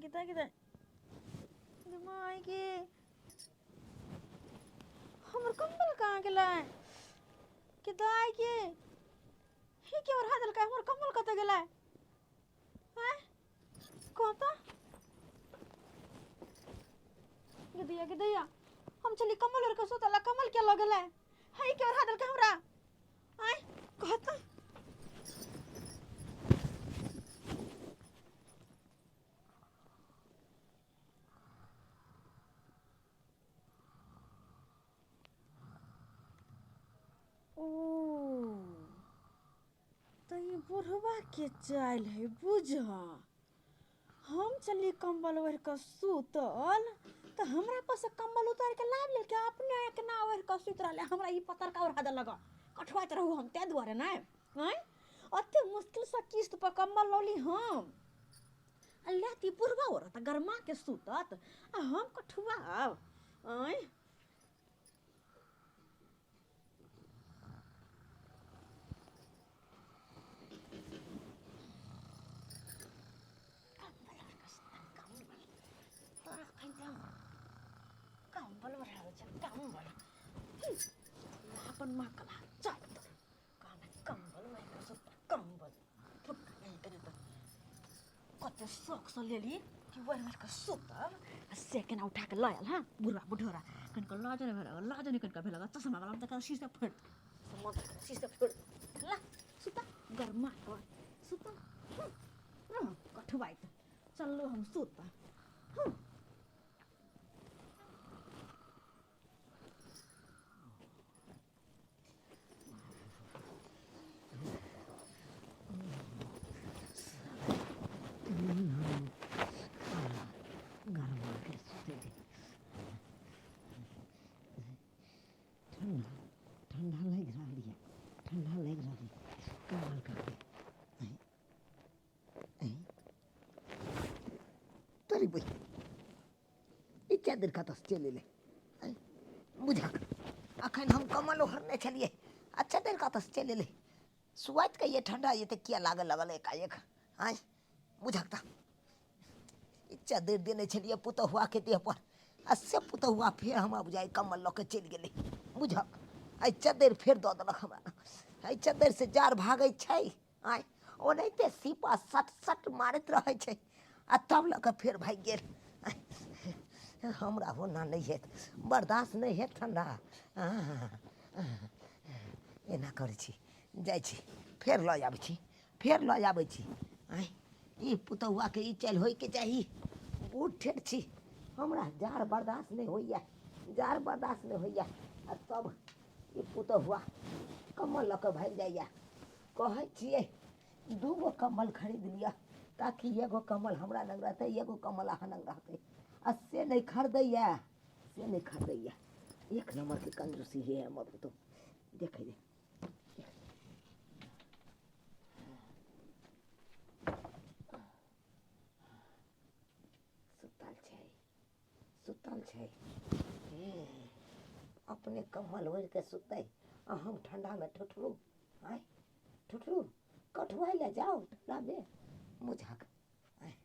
गे दाइ गे दाइ गे माय गे हमर कम्बल कहाँ गेलै के दाइ गे हे के ओढ़ा देलकै हमर कम्बल कतऽ गेलै आँय कतऽ गे दैया गे दैया हम छली कम्बल ओढ़ के सुतल आ कम्बल के लऽ गेलै हे के ओढ़ा देलकै हमरा आँय कतऽ ओ तऽ ई बुढ़बाके चालि हइ बुझऽ हम चलली कम्बल ओढ़ि कऽ सुतल तऽ हमरा पर से कम्बल उतारि कऽ लाबि लेलकै अपने केना ओढ़ि कऽ सुति रहलै हमरा ई पतरका ओढ़ा देलक कठुआइत रहू हम ताहि दुआरे नहि आँय ओतेक मुश्किलसँ किस्त पर कम्बल लौली हम आ लेत ई बुढ़बा ओढ़त आ गरमाके सुतत आ हम कठुआब आँय कम्बल ओढ़ाबै छै कम्बल अपन माँ कला चल कहना कम्बल ओढ़ि कऽ सुतता कम्बल फुटका नहि कने तऽ कते शौकसँ लेली कि ओढ़ि ओढ़ि कऽ सुतब आ से केना उठा कऽ लऽ आयल हँ बुढ़वा बुढ़ोरा कनिको लाजो नहि भेल लाजो नहि कनिको भेल चश्मा वला तऽ शीशा फोड़ि शीशा फोड़ि ला सुता गरमा कऽ सुता रह कठुआइत चलू हम सुतब हँ गरमाके सुतै दे ठण्डा ठण्डा लागि रहल यऽ ठण्डा लागि रहल यऽ कम्बल काटि तोरी बहि ई चादर कतऽसँ चलि एलै आँय बुझक अखन हम कम्बल ओढ़ने छलियै आ चद्दरि कतऽसँ चलि एलै सुआइत के ये ठंडा ये तऽ किया लागऽ लगल एकाएक आँय बुझक तऽ ई चद्दरि देने छलियै पुतहुआके देह पर आ से पुतहुआ फेर हमरा बुझाइ कम्बल लऽ के चलि गेलै बुझक एहि चद्दरि फेर दऽ देलक हमरा एहि चद्दरिसँ जाड़ भागै छै आँय ओनाहिते सीपा सट सट मारैत रहै छै आ तब लऽ कऽ फेर भागि गेल हमरा ओना नहि हैत बर्दाश्त नहि हैत ठण्डा एना करै छी जाइ छी फेर लऽ आबै छी फेर लऽ आबै छी आँय ई पुतहुआके ई चालि होइके चाही बूढ़ ठेठ छी हमरा जाड़ बर्दाश्त नहि होइए जाड़ बर्दाश्त नहि होइए आ तब ई पुतहुआ कम्बल लऽ कऽ भागि जाइए कहै छियै दूगो कम्बल खरीद लिअ ताकि एगो कम्बल हमरा लग रहतै एगो कम्बल अहाँ लग रहतै आ से नहि खरीदैए से नहि खरीदैए एक नम्बरके कंजूसी हे हमर पुतहु देखै दे सुतल छै सुतल छै अपने कम्बल ओढ़ि कऽ सुततै आ हम ठण्डामे ठुठरू आँय ठुठरू कठुआइ लए जाउ ठण्डामे मुझक आँय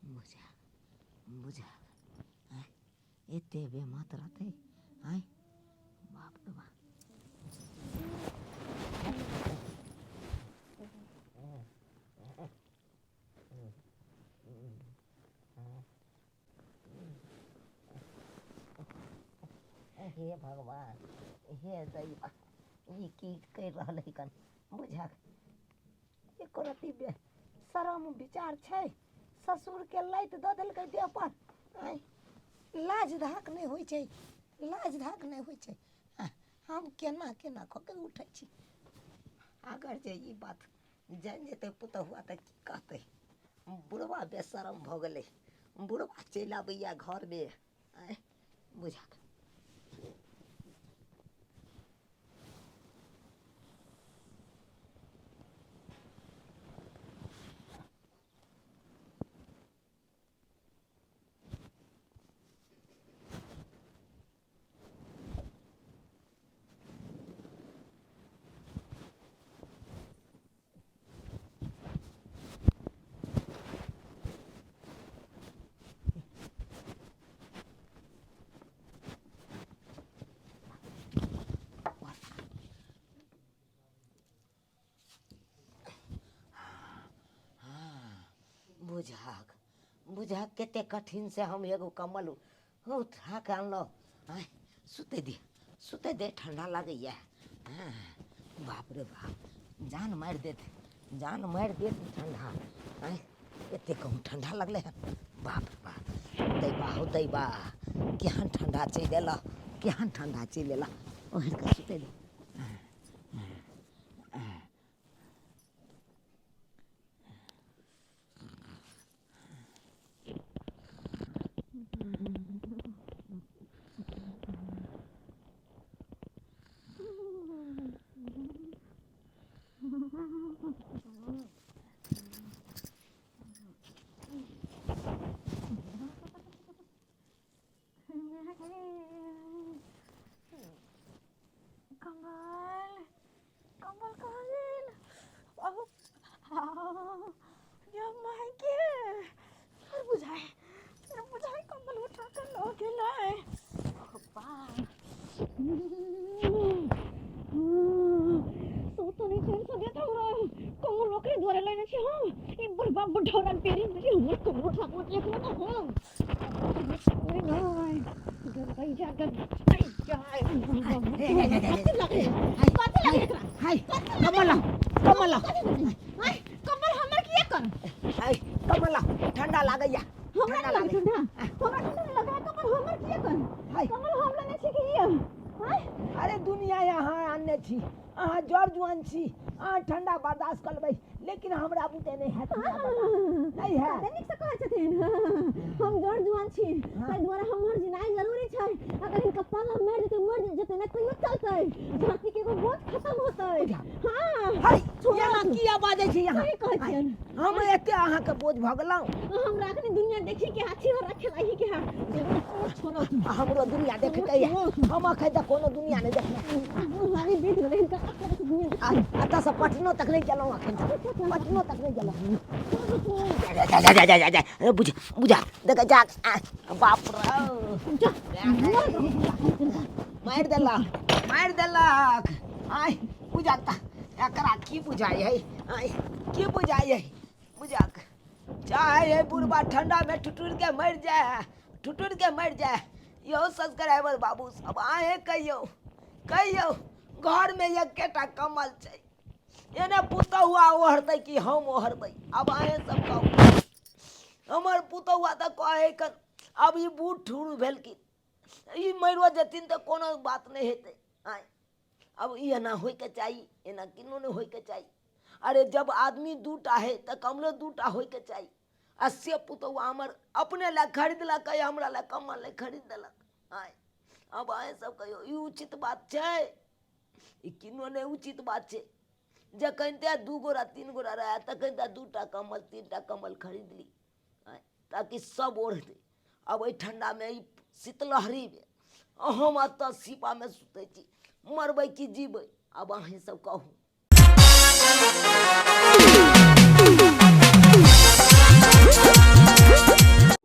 बुझा बुझा आँय एते बेमत रहतै आँय बाप रे बाप हे भगवान हे दैवा ई की करि रहल है कन बुझक एको रत्ती शरम विचार छै ससुरके लाति दऽ देलकै देह पर आँय लाज धाक नहि होइ छै लाज धाक नहि होइ छै हम केना केना कऽ के उठै छी। अगर जे ई बात जानि जेतै पुतहुआ तऽ की कहतै? बुढ़बा बेशरम भऽ गेलै, बुढ़बा चलि आबैए घरमे। आँय बुझा बुझाक बुझाक कते कठिन से हम एगो कम्बल उठा के अनलहुँ। आँय सुतै दे, सुतै दे, ठंडा लागैया। हँ बाप रे बाप, जान मारि देत, जान मारि देत ठंडा। आँय एते कहूँ ठंडा लगलै हन। बाप रे बाप, दैबा हो दैबा, केहन ठंडा चलि एलऽ, केहन ठंडा चलि एलऽ। ओढ़ि कऽ सुतै दे। कम्बल, कम्बल कहाँ गेल? अहो, या माय के, फिर बुझाए, फिर बुझाए कम्बल उठा कर लऽ गेलै। बा सोतो नहीं चैन से देत हमरा। कम्बल ओकरे दुआरे लेने छी हम। ई बुढ़बा बुढ़ौरा पेरी में हमर कम्बल उठा कऽ देखलो तऽ हम नहीं गंगैया गंगैया। कथी लगे, कथी लगे एकरा? हाय कमला, कमला। हाय कम्बल हमर किए कर? हाय कमला, ठंडा लागैया। हमरा ठंडा नहीं लगे लागैया। ठंडा, हमरा ठंडा नहीं लगे। कम्बल हमर किए कर? हाय कम्बल हम लेने छी कि ये? हाय अरे दुनिया यहाँ आनने छी, अहाँ जर जुआन छी, अहाँ ठंडा बर्दाश्त कर लेबै, लेकिन हमरा बुते नहि हैत ठंडा बर्दाश्त। नहि हैत। कते नीक से कहै छथिन। हम जर जुआन छी, ताहि दुआरे हमर जिनाइ जरूरी छै। अगर हिनका पाला मारि देतै, मरि जेतै ने तैयो चलतै, धरती के एगो बोझ खत्म होतै। हाँ हाय छोड़ू। एना किया बाजै छी अहाँ? सही कहै छियनि। हम एते अहाँके बोझ भऽ गेलहुँ? हमरा अखनी दुनिया देखी के हाथी और खेलाही के हाथ छोड़ो। हमरो दुनिया देखते ये, हम अखन तक कोनो दुनिया नहि देखने। लागे बीत गेलै हिनका दुनिया। एतऽ से पटनो तक नहि गेलहुँ अखन तक, पटनो तक नहि गेलहुँ। जा जा जा जा जा जा, बुझ बुझा देख जा। बाप रे, मारि देलक, मारि देलक। आय बुझा तऽ एकरा की बुझाइ है? आय की बुझाइ है? बुझा चाहे है बुढ़बा ठंडा में ठुठुर के मरि जाए, ठुठुर के मरि जाए। यौ सब्सक्राइबर बाबू सब, अहें कहियौ, कहियौ, घरमे एकेटा कम्बल छै, एने पुतहुआ ओढ़तै कि हम ओढ़बै? आब अहें सब कहू। हमर पुतहुआ तऽ कहै कन आब ई बूढ़ ठूर भेलखिन, ई मरियो जेथिन तऽ कोनो बात नहि हेतै। आँय अब ई एना होइके चाही? एना किनो नहि होइके चाही। अरे जब आदमी दूटा है तऽ कमलो दूटा होइके चाही। आ से पुतहुआ हमर अपने लए खरीदलक, हमरा लए कम्बल नहि खरीद देलक। आँय आब अहें सब कहियौ, ई उचित बात छै? ई किनो नहि उचित बात छै। जखन ते 2 गोरा 3 गोरा रहए तखन ते 2टा कम्बल 3टा कम्बल खरीद ली, आँय, ताकि सब ओढ़तै। आब एहि ठण्डामे, ई शीतलहरीमे हम एतऽ सीपामे सुतै छी, मरबै कि जीबै? आब अहीँ सब कहू।